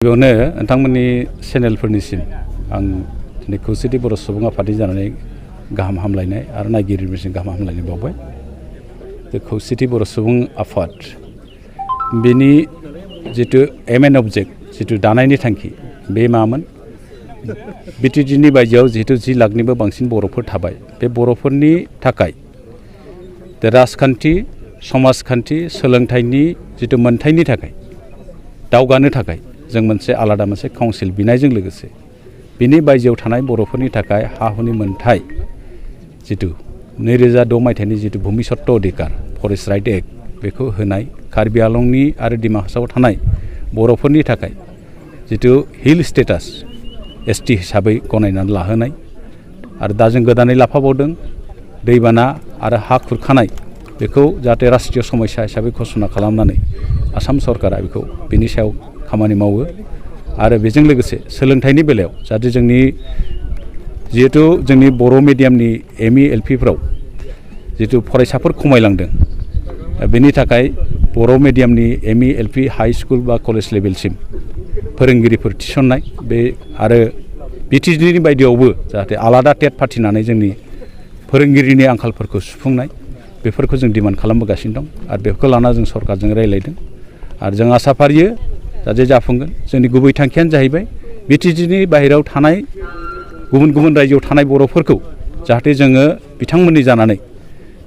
बेयावनो नोंथांमोननि चेनेलफोरनिसिम आं दिनै खौसेथि बर' सुबुं आफादनि जानानै गाहाम हामलायनाय आरो नायगिरिफोरनिसिम गाहाम हामलायनाय बावबाय। खौसेथि बर' सुबुं आफाद बेनि जितु एम एन अबजेक्ट जितु दानायनि थांखि बे मामोन? बिटिडिनि बायजोआव जिहेतु 10 लाखनिबो बांसिन बर'फोर थाबाय, बे बर'फोरनि थाखाय राजखान्थि, समाजखान्थि, सोलोंथाइनि जितु मोनथायनि थाखाय दावगानो थाखाय जों मोनसे आलादा मोनसे काउन्सिल बिनायजों लोगोसे बिनि बायजोआव थानाय बर'फोरनि थाखाय हा हुनि मोनथाय जितु 2006 मायथाइनि जितु भुमि सत्त अधिकार फरेस्ट राइट एक्ट बेखौ होनाय, कार्बि आंलंनि आरो डिमा हासावआव थानाय बर'फोरनि थाखाय जितु हिल स्टेटास एसटि हिसाबै गनायनानै लाहोनाय आरो दा जों गोदानै लाफाबावदों दैबाना आरो हा खुरखानाय बेखौ जाहाथे राष्ट्रीय समस्या हिसाबै घोषणा खालामनानै आसाम सरकारा बेखौ बिनि सायाव खामानि मावो आरो बेजों लोगोसे सोलोंथाइनि बेलायाव जाहाथे जोंनि जिहेतु जोंनि बर' मिडियामनि एमइ एलपिफ्राव जितु फरायसाफोर खमायलांदों बेनि थाखाय बर' मिडियामनि एमइ एलपि हाई स्कुल बा कलेज लेभेलसिम फोरोंगिरिफोर थिसननाय बे आरो बिटिडिनि बायदियावबो जाहाथे आलादा टेट फाथिनानै जोंनि फोरोंगिरिनि आंखालफोरखौ सुफुंनाय बेफोरखौ जों डिमान्ड खालामबोगासिनो दं आरो बेफोरखौ लाना जों सरकारजों रायलायदों आरो जों आसा फारियो जाहाथे जाफुंगोन। जोंनि गुबै थांखियानो जाहैबाय बिटिडिनि बाहेरायाव थानाय गुबुन गुबुन रायजोआव थानाय बर'फोरखौ जाहाथे जोङो बिथांमोननि जानानै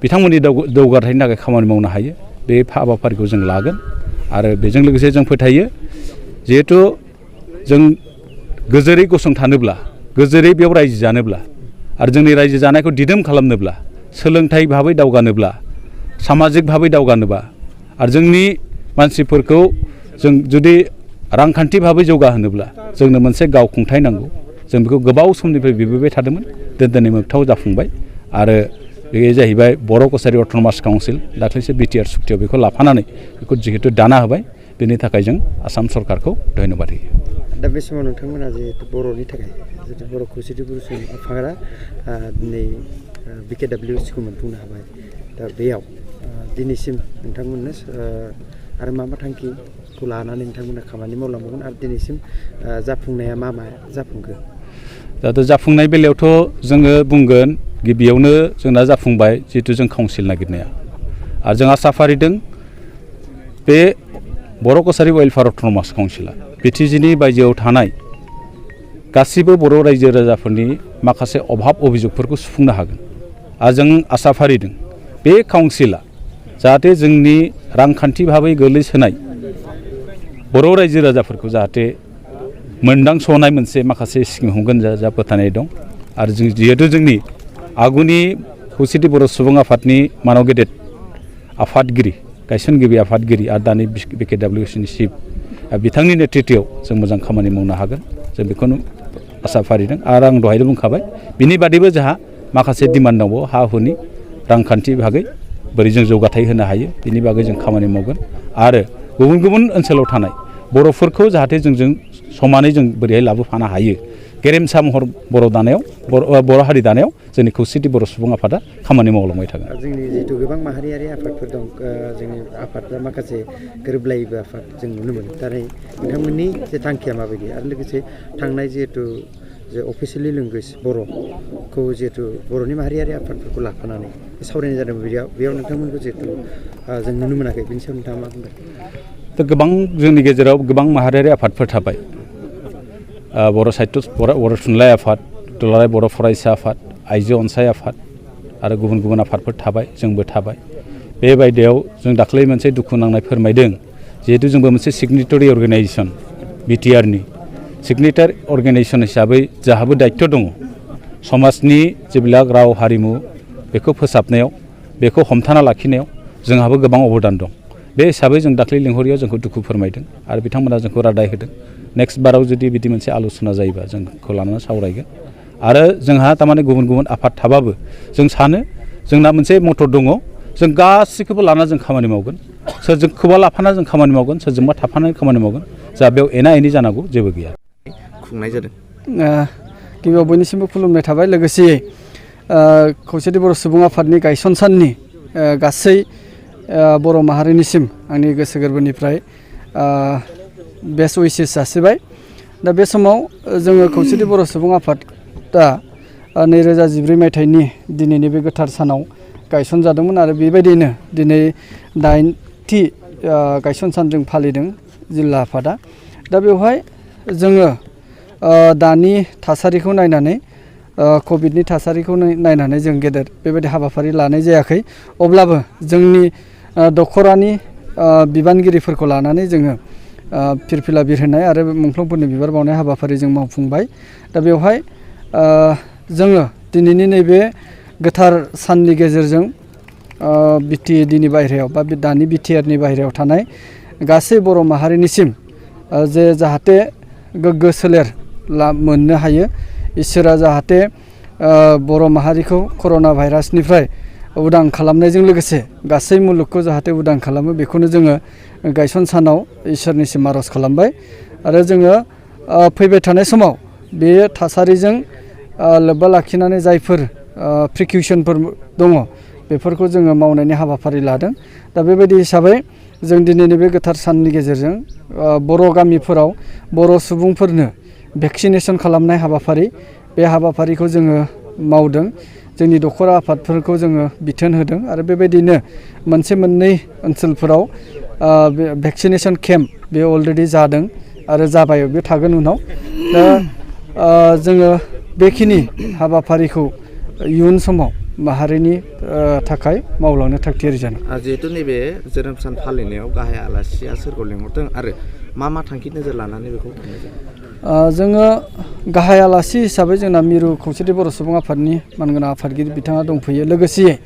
बिथांमोननि जौगाथायनि थाखाय खामानि मावनो हायो बे हाबाफारिखौ जों लागोन आरो बेजों लोगोसे जों फोथायो जिहेथु जों गोजोरै गसंथानोब्ला गोजोरै बेयाव रायजो जानोब्ला आरो जोंनि रायजो जानायखौ दिदोम खालामनोब्ला सोलोंथाइ भाबै दावगानोब्ला सामाजिक भाबै दावगानोबा आरो जोंनि मानसिफोरखौ जों जुदि रांखान्थि भाबै जौगाहोनोब्ला जोंनो मोनसे गावखुंथाय नांगौ। जों बेखौ गोबाव समनिफ्राय बिबोबाय थादोंमोन, दिनै मोगथाङाव जाफुंबाय आरो बे जाहैबाय बर' कसारि अट'नमास काउन्सिल दाख्लैसो बिटिआर सुक्तियाव बेखौ लाफानानै बेखौ जिहेतु दाना होबाय बेनि थाखाय जों आसाम सरकारखौ धन्यबाद होयो। दा बे समाव नोंथांमोना जिहेतु बर'नि थाखाय जिहेतु बर' खौसेथि बर' सुबुं आफादा दिनै BKWC खौ मोनफुंनो हाबाय। दा बेयाव दिनैसिम नोंथांमोननो आरो मा थांखिखौ लानानै नोंथांमोना खामानि मावलांबावगोन आरो दिनैसिम जाफुंनाया मा जाफुंखो? दाथ' जाफुंनाय बेलायावथ' जोङो बुंगोन गिबियावनो जोंना जाफुंबाय जिहेतु जों काउन्सिल नागिरनाया आरो जों आसा फारिदों बे बर' कसारि वेलफेयार अट'नमास काउन्सिला बिटिडिनि बायजोआव थानाय गासिबो बर' रायजो राजाफोरनि माखासे अभाब अभियोगफोरखौ सुफुंनो हागोन आरो जों आसा फारिदों बे काउन्सिला जाहाथे जोंनि रांखान्थि भाबै गोग्लैसोनाय बर' रायजो राजाफोरखौ जाहाथे मोनदांस'नाय मोनसे माखासे स्किम हमगोन जा फोथायनाय दं आरो जों जिहेतु जोंनि आगुनि खौसेथि बर' सुबुं आफादनि मानाव गेदेर आफादगिरि गायसनगिरि आफादगिरि आरो दानि BKWC नि चिफ बिथांनि नेतृत्वआव जों मोजां खामानि मावनो हागोन जों बेखौनो आसा फारिदों आरो आं दहायनो बुंखाबाय बिनि बादैबो जोंहा माखासे डिमान्ड दंबावो हा हुनि रांखान्थि बागै बोरै जों जौगाथाय होनो हायो बिनि बागै जों खामानि मावगोन आरो गुबुन गुबुन ओनसोलाव थानाय बर'फोरखौ जाहाथे जोंजों समानै जों बोरैहाय लाबोफानो हायो गेरेमसा महर बर' हारि दानायाव जोंनि खौसेथि बर' सुबुं आफादा खामानि मावलांबाय थागोन। जोंनि जिहेतु गोबां माहारियारि आफादफोर दं जोंनि आफादफ्रा माखासे गोरोबलायैबो आफाद जों नुनो मोनो। दा नोंथांमोननि जे थांखिया माबायदि आरो लोगोसे थांनाय जिहेतु जे अफिसियेलि लेंगुवेज बर'खौ जिहेतु बर'नि माहारियारि आफादफोरखौ लाफानानै सावरायनाय जादों बेयाव नोंथांमोनखौ जिहेतु जों नुनो मोनाखै बेनि सायाव नोंथाङा मा बुंगोन? दा गोबां जोंनि गेजेराव गोबां माहारियारि आफादफोर थाबाय बर' साहित्य बर' थुनलाइ आफाद, दुलाराय बर' फरायसा आफाद, आइजो अनसाय आफाद आरो गुबुन गुबुन आफादफोर थाबाय जोंबो थाबाय। बे बायदियाव जों दाख्लै मोनसे दुखु नांनाय फोरमायदों जिहेतु जोंबो मोनसे सिगनेटरि अर्गेनाइजेसन बिटिआरनि सिगनेटारि अर्गेनाइजेसन हिसाबै जोंहाबो दायित्व दङ समाजनि जेब्ला राव हारिमु बेखौ फोसाबनायाव बेखौ हमथाना लाखिनायाव जोंहाबो गोबां अबदान दं। बे हिसाबै जों दाख्लै लिंहरियाव जोंखौ दुखु फोरमायदों आरो बिथांमोना जोंखौ रादाय होदों नेक्स्ट बाराव जुदि बिदि मोनसे आल'सना जायोबा जोंखौ लानानै सावरायगोन आरो जोंहा थारमाने गुबुन गुबुन आफाद थाबाबो जों सानो जोंना मोनसे मटर दङ जों गासैखौबो लाना जों खामानि मावगोन सोरजोंखौबा लाफाना जों खामानि मावगोन सोरजोंबा थाफानानै खामानि मावगोन जा बेयाव एना एनि जानांगौ जेबो गैया। खुंनाय जादों गिबियाव बयनिसिमबो खुलुमनाय थाबाय लोगोसे खौसेथि बर' सुबुं आफादनि गायसन साननि गासै बर' माहारिनिसिम आंनि गोसो गोरबोनिफ्राय बेस्ट उइसेस जासिबाय। दा बे समाव जोङो खौसेथि बर' सुबुं आफादा 2014 मायथाइनि दिनैनि बे गोथार सानाव गायसनजादोंमोन आरो बेबायदिनो दिनै 8थि गायसन सान जों फालिदों जिल्ला आफादा। दा बेवहाय जोङो दानि थासारिखौ नायनानै कभिडनि थासारिखौ नायनानै जों गेदेर बेबायदि हाबाफारि लानाय जायाखै। अब्लाबो जोंनि दखरानि बिबानगिरिफोरखौ लानानै जोङो फिरफिला बिरहोनाय आरो मुंख्लंफोरनि बिबार बावनाय हाबाफारि जों मावफुंबाय। दा बेवहाय जोङो दिनैनि नैबे गोथार साननि गेजेरजों बिटिएडिनि बायहेरायाव बा दानि बिटिआरनि बायहेरायाव थानाय गासै बर' माहारिनिसिम जे जाहाथे गोग्गो सोलेर मोननो हायो, इसोरा जाहाथे बर' माहारिखौ कर'ना भाइरासनिफ्राय उदां खालामनायजों लोगोसे गासै मुलुगखौ जाहाथे उदां खालामो, बेखौनो जोङो गायसन सानाव इसोरनिसिम आर'ज खालामबाय। आरो जोङो फैबाय थानाय समाव बे थासारिजों लोब्बा लाखिनानै जायफोर प्रिकसनफोर दङ बेफोरखौ जोङो मावनायनि हाबाफारि लादों। दा बेबायदि हिसाबै जों दिनैनि बे गोथार साननि गेजेरजों बर' गामिफोराव बर' सुबुंफोरनो भेक्सिनेसन खालामनाय हाबाफारि, बे हाबाफारिखौ जोङो मावदों। जोंनि दखरा आफादफोरखौ जोङो बिथोन होदों आरो बेबायदिनो मोनसे मोननै ओनसोलफोराव भेक्सिनेसन केम्प बे अलरेडि जादों आरो जाबाय, बे थागोन उनाव। दा जोङो बेखिनि हाबाफारिखौ इयुन समाव माहारिनि थाखाय मावलांनो थागथियारि जादों। जिहेतु नैबे जोनोम सान फालिनायाव गाहाय आलासिया सोरखौ लेंहरदों आरो मा थांखि नोजोर लानानै बेखौ खुंनाय जादों? जोङो गाहाय आलासि हिसाबै जोंना मिरु खौसेथि बर' सुबुं आफादनि मानगोनां आफादगिरि बिथाङा दंफैयो। लोगोसेयै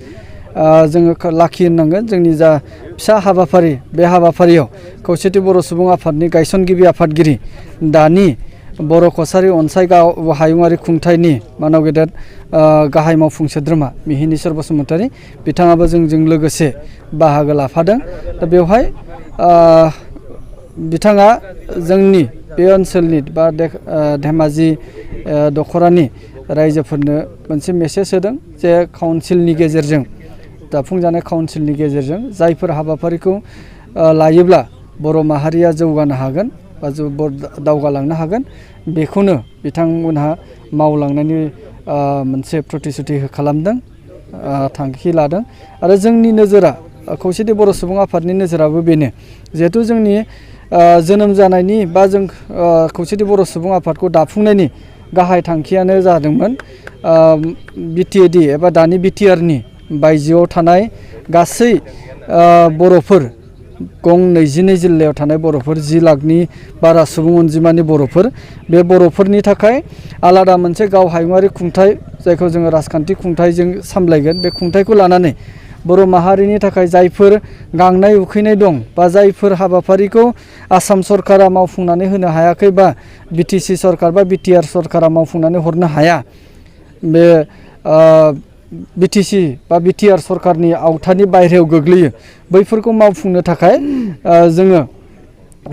जोङो लाखि होननांगोन जोंनि जा फिसा हाबाफारि, बे हाबाफारियाव खौसेथि बर' सुबुं आफादनि गायसनगिरि आफादगिरि, दानि बर' कसारि अनसायगाव हायुङारि खुंथायनि मानाव गेदेर गाहाय मावफुं सोद्रोमा मिहिनीश्वर बसुमतारी बिथाङाबो जोंजों लोगोसे बाहागो लाफादों। दा बेवहाय बिथाङा जोंनि बे ओनसोलनि बा धेमाजि दखरानि रायजोफोरनो मोनसे मेसेज होदों जे काउन्सिलनि गेजेरजों, दाफुंजानाय काउन्सिलनि गेजेरजों जायफोर हाबाफारिखौ लायोब्ला बर' माहारिया जौगानो हागोन बा दावगालांनो हागोन, बेखौनो बिथांमोनहा मावलांनायनि मोनसे प्रतिश्रुति खालामदों, थांखि लादों। आरो जोंनि नोजोरा, खौसेथि बर' सुबुं आफादनि नोजोराबो बेनो, जिहेथु जोंनि जोनोम जानायनि बा जों खौसेथि बर' सुबुं आफादखौ दाफुंनायनि गाहाय थांखियानो जादोंमोन बिटिएडि एबा दानि बिटिआरनि बायजोआव थानाय गासै बर'फोर, गं 22 जिल्लायाव थानाय बर'फोर, 10 लाखनि बारा सुबुं अनजिमानि बर'फोर, बे बर'फोरनि थाखाय आलादा मोनसे गाव हायुङारि खुंथाय, जायखौ जोङो राजखान्थि खुंथायजों सामलायगोन, बे खुंथायखौ लानानै बर' माहारिनि थाखाय जायफोर गांनाय उखैनाय दं बा जायफोर हाबाफारिखौ आसाम सरकारा मावफुंनानै होनो हायाखै बा बिटिसि सरकार बा बिटिआर सरकारा मावफुंनानै हरनो हाया, बे बिटिसि बा बिटिआर सरकारनि आवथानि बायहेरायाव गोग्लैयो, बैफोरखौ मावफुंनो थाखाय जोङो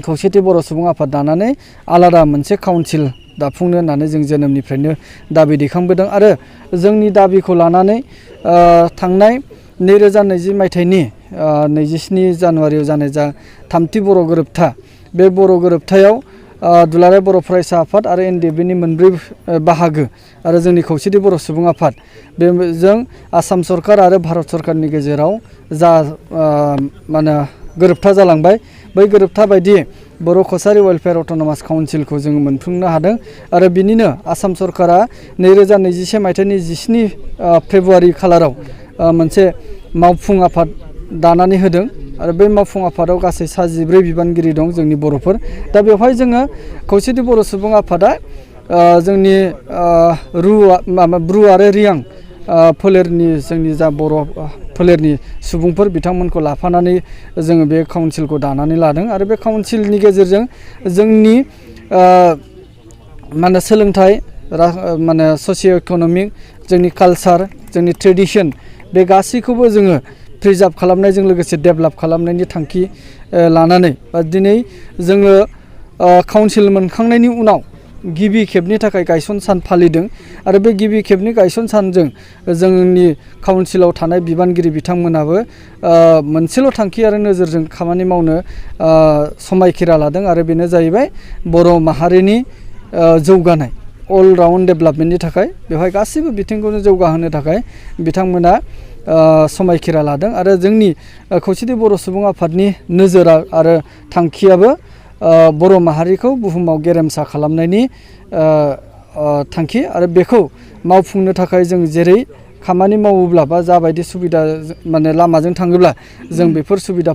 खौसेथि बर' सुबुं आफाद दानानै आलादा मोनसे काउन्सिल दाफुंनो होननानै जों जोनोमनिफ्रायनो दाबि दैखांबोदों। आरो जोंनि दाबिखौ लानानै थांनाय 2020 मायथाइनि 27 जानुवारियाव जानाय जा 3थि बर' गोरोबथा, बे बर' गोरोबथायाव दुलाराय बर' फरायसा आफाद आरो एनडिएफबिनि मोनब्रै बाहागो आरो जोंनि खौसेथि बर' सुबुं आफाद, बेजों आसाम सरकार आरो भारत सरकारनि गेजेराव जा माने गोरोबथा जालांबाय, बै गोरोबथा बायदियै बर' कसारि वेलफेयार अट'नमास काउन्सिलखौ जों मोनफुंनो हादों। आरो बिनिनो आसाम सरकारा 2021 मायथाइनि 17 फेब्रुवारि खालाराव मोनसे मावफुं आफाद दानानै होदों आरो बे मावफुं आफादाव गासै 14 बिबानगिरि दं जोंनि बर'फोर। दा बेवहाय जोङो खौसेथि बर' सुबुं आफादा जोंनि ब्रु आरो रियां फोलेरनि जोंनि जा बर' फोलेरनि सुबुंफोर, बिथांमोनखौ लाफानानै जोङो बे काउन्सिलखौ दानानै लादों। आरो बे काउन्सिलनि गेजेरजों जोंनि माने सोलोंथाइ, माने ससिय' इक'नमिक, जोंनि कालसार, जोंनि ट्रेडिसन, बे गासैखौबो जोङो प्रिजार्भ खालामनायजों लोगोसे डेभेलप खालामनायनि थांखि लानानै बा दिनै जोङो काउन्सिल मोनखांनायनि उनाव गिबि खेबनि थाखाय गायसन सान फालिदों आरो बे गिबि खेबनि गायसन सानजों जोंनि काउन्सिलाव थानाय बिबानगिरि बिथांमोनाबो मोनसेल' थांखि आरो नोजोरजों खामानि मावनो समायखिरा लादों आरो बेनो जाहैबाय बर' माहारिनि जौगानाय अल राउन्ड डेभेलपमेन्टनि थाखाय बेवहाय गासैबो बिथिंखौनो जौगाहोनो थाखाय बिथांमोना समायखिरा लादों आरो जोंनि खौसेथि बर' सुबुं आफादनि नोजोरा आरो थांखियाबो बर' माहारिखौ बुहुमाव गेरेमसा खालामनायनि थांखि आरो बेखौ मावफुंनो थाखाय जों जेरै खामानि मावोब्ला बा जाबायदि सुबिदा माने लामाजों थाङोब्ला जों बेफोर सुबिदा